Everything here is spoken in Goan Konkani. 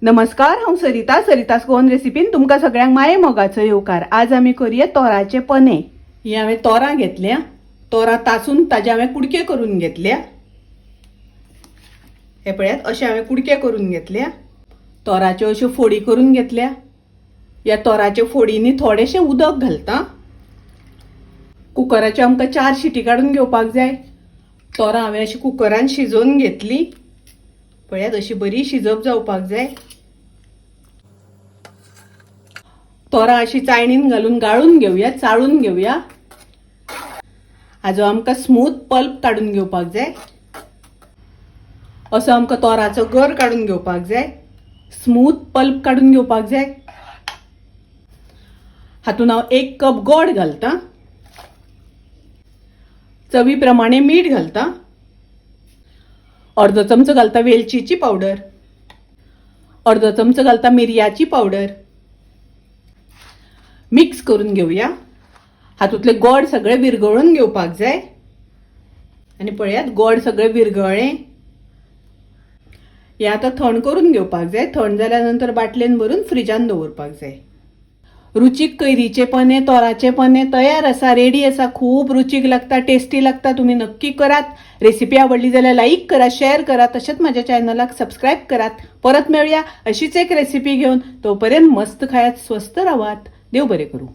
नमस्कार, हांव सरिता. सरितास गोवन रेसिपीन तुमकां सगळ्यांक माये मोगाचो येवकार. आज आमी करूया तोराचे पने. ही हांवें तोरां घेतल्या. तोरां तासून ताजे हांवें कुडके करून घेतल्या. हे पळयात, अशे हांवें कुडके करून घेतल्या. तोराच्यो अश्यो फोडी करून घेतल्या. ह्या तोराच्या फोडींनी थोडेशें उदक घालता. कुकराच्यो आमकां 4 शिटी काडून घेवपाक जाय. तोरां हांवें अशी कुकरान शिजोवन घेतली. पळयात, अशी बरी शिजप जावपाक जाय. तोरां अशी चाळणीन घालून गाळून घेवया, चाळून घेवया. हाजो आमकां स्मूथ पल्प काडून घेवपाक जाय. असो आमकां तोराचो गर काडून घेवपाक जाय. स्मूथ पल्प काडून घेवपाक जाय. हातून हांव 1 कप गोड घालता. चवी प्रमाणे मीठ घालता. अर्दो चमचो घालता वेलचीची पावडर. अर्दो चमचो घालता मिरयाची पावडर. मिक्स करून घेवया. हातूंतले गोड सगळे विरगळून घेवपाक जाय. आनी पळयात, गोड सगळे विरगळ्ळें. हें आतां थंड करून घेवपाक जाय. थंड जाल्या नंतर बाटलेन भरून फ्रिजान दवरपाक जाय. रुचीक कैरीचे पने, तोराचे पने तयार आसा, रेडी आसा. खूब रुचीक लागता, टेस्टी लागता. तुमी नक्की करात. रेसिपी आवडली जाल्यार लायक करा, शेअर करा, तशेंच माझ्या चॅनलाक सबस्क्रायब करात. परत मेळुया अशीच एक रेसिपी घेवन. तोपर्यंत मस्त खायात, स्वस्थ रावात. देव बरें करूं.